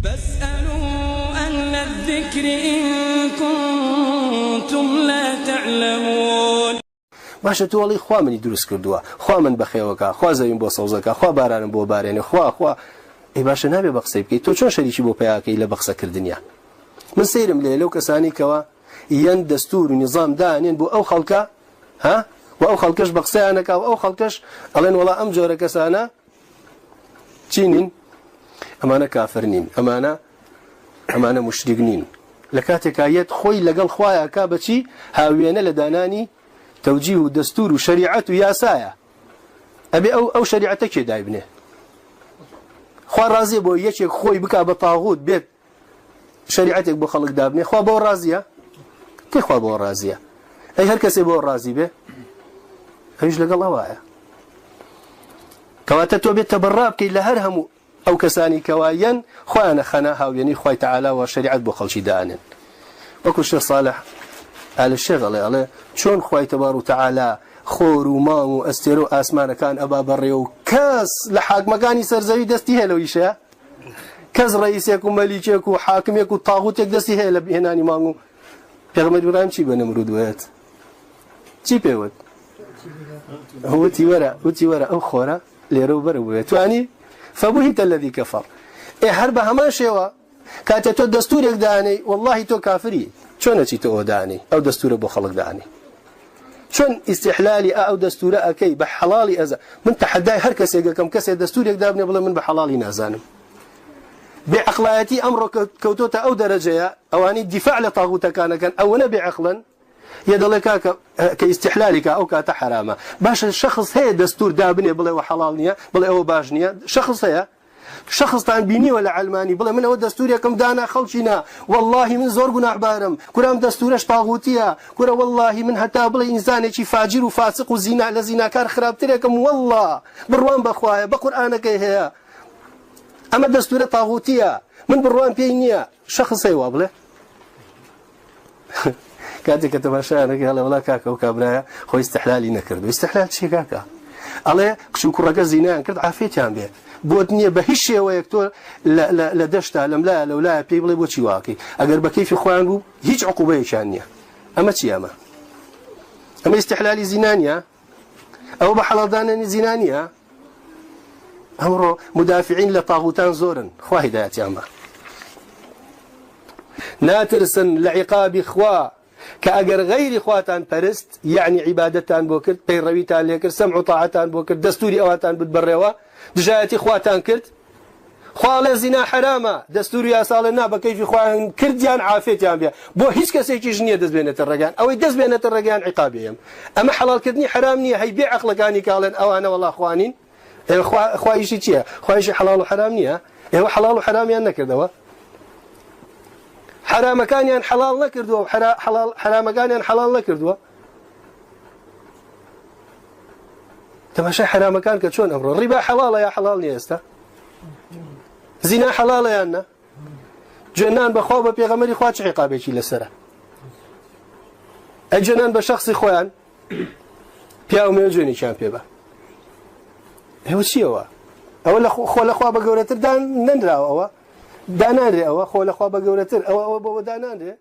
فاسألوا أهل الذکر إن کنتم لا تعلمون. باشە تۆ ئەڵێی خوا منی دروست کردووە خوا من بەخێوەکا خوا زەویم بۆ سەوزەکا خوا بارانم بۆ بارێنێ خوا خوا ئەی باشە نابێ بە قسەی بکەی تۆ چۆن شەریکی بۆ پەیاکەی لە بەقسە کردنیا من سەیرم لێ لەو کەسانی کەوا یەن دەستور و نیزام دانێن بۆ ئەو خەڵکە ها و ئەو خەڵکەش بە قسەیانەکا و ئەو خەڵکەش ئەڵێن وەڵا ئەم جۆرە کەسانە چی نین ئەمانە کافر نین ئەمانە ئەمانە مشریک نین لە کاتێکا یەت خۆی لەگەڵ خوایە کا بەچی هاوێنە لە دانانی تەوجیه و دەستور و شەریعەت و یاسایە ئەبێ ئەو ئەو شەریعەتە کێ دایبنێ خوا ڕازیە بۆ یەکێک خۆی بکا بە تاغوت بێت شەریعەتێک بۆ خەڵک دابنێ خوا بەوە ڕازیە کەی خوا بەوە ڕازیە ئەی هەر کەسێ بۆ ڕازی بێ ئەویش لەگەڵ ئەوایە کەواتە تۆ بێت تەبەڕا بکەیت لە هەر هەموو ئەو کەسانی کەوایەن خۆیانە خەنا هاوێنی خوای تەعالا و شەریعەت بۆ خەڵکی دانێن وەکو شێخ صالح ئال شێخ ئەڵێ ئەڵێ چۆن خوای تەبار و تەعالا خۆر و مانگ و ئەستێرە و ئاسمانەکان ئەبا بەڕێ و کەس لە حاکمەکانی سەرزەوی دەستی هەیە لەو ئیشەیە کەس ڕئیسێک و مەلیکێک و حاکمێک و تاغوتێک دەستی هەیە لە هێنانی مانگ و پێغەمبەر ئیبراهیم چی بە نەمرود وت چی پێوت وتی وەرە وتی وەرە ئەو خۆرە لێرە و بەرە بوێ توانی فبهت الذي كفر ئێ هەر بە هەمان شێوە کاتێ تۆ دەستورێک دانەی واللهی تۆ کافری چۆن ئەچی تۆ ئەوە دانەی ئەو دەستورە بۆ خەڵک دانەی چۆن ئیستیحلالی ئا ئەو دەستورە ئەکەی بە حەڵاڵی ئەزا من تەحەدای هەر کەسێک ئەکەم کەسێ دەستورێک دابنێ بڵێ من بە حەڵاڵی نازانم بێ عەقڵایەتی ئەمڕۆ کەوتۆتە ئەو دەرەجەیە ئەوانەی دیفاع لە تاغوتەکانەکەن ئەوەنە بێ عەقڵن یە دەڵێ کاکە کە ئیستیحلالی کا ئەو کاتە حەرامە باشە شەخص هەیە دەستور دابنێ بڵێ وە حەڵاڵ نییە بڵێ ئەوە باش نییە شەخص هەیە شەخصتان بینیوە لە عەلمانی بڵێ من ئەوە دەستورێکم دانا خەڵکینە وەڵاهی من زۆر گوناحبارم کورە ئەم دەستورەش تاغوتیە کورە وەڵاهی من هەتا بڵێ ئینسانێکی فاجیر و فاسق و زینا لە زیناکار خراپترێکم وەڵا بڕوام بەخوایە بە قورئانەکەی هەیە ئەمە دەستورە تاغوتیە من بڕوام پێی نییە شەخص هەیە وا بڵێ کاتێک کە تەماشایانەکەی هەڵێ وڵا کاکە ئەو کابرایە خۆی ئیستحلالی نەکردو ئیستحلال چیە کاکە ئەڵێ کچ و کوڕەکە زینایان کرد عافێتیان بێ بۆت نییە بە هیچ شێوەیەک تۆ لە دەشتا لەملایە لەولایە پێی بڵێ بۆچی واکەی ئەگەر بە کەیفی خۆیان بوو هیچ عقوبەیەکیان نییە ئەمە چی ئەمە ئەمە ئیستحلالی زینا نییە ئەوە بە حەڵاڵدانانی زینا نییە ئەمڕۆ مدافعین لە تاغوتان زۆرن خوا هیدایەتیان بە ناترسن لە عیقابی خوا کە ئەگەر غەیری خواتان پەرست یعنی عیبادەتان بۆ کرد پەیڕەویتان لێکرد سەمع و تاعەتان بۆ کرد دەستوری ئەواتان بت بەڕێوە دژایەتی خواتان کرد خوا ئەڵێ زینا حەرامە دەستور و یاسا ئەڵێ نا بە کەیفی خۆیان کردیان عافێتیان بێ بۆ هیچ کەسێکیش نییە دەست بێنێتە ڕێگان ئەوەی دەست بێنێتە ڕێگان عیقابی ئێم ئەمە حەڵاڵکردنی حەرام نییە هەی بێ عەقڵەکانی کە ئەڵێن ئەوانە وەڵا خوانین خوا ئیشی چییە خوا ئیشی حەڵاڵ و حەرام نییە ئێوە حەڵاڵ و حەرامیان نەکردەوە حەرامەکانیان حەڵاڵ نەکردووە و حەرامەکانیان حەڵاڵ نەکردووە تەماشای حەرامەکان کە چۆن ئەمڕۆ ڕیبا حەڵاڵە یا حەڵاڵ نییە ئێستا زینا حەڵاڵە یان نا جوێنان بەخوا بە پێغەمەری خوا چ عیقابێکی لەسەرە ئەی جوێنان بە شخصی خۆیان پیاو مێ جوێنێکیان پێ بە ئێوە چیەوە ئەوە لە خۆ لەخوا بە گەورەتر دان نەنراوە ئەوە دانانرێ ئەوە خۆ لەخوا بە گەورەتر ئەوە ئەوە بەوە دانانرێ.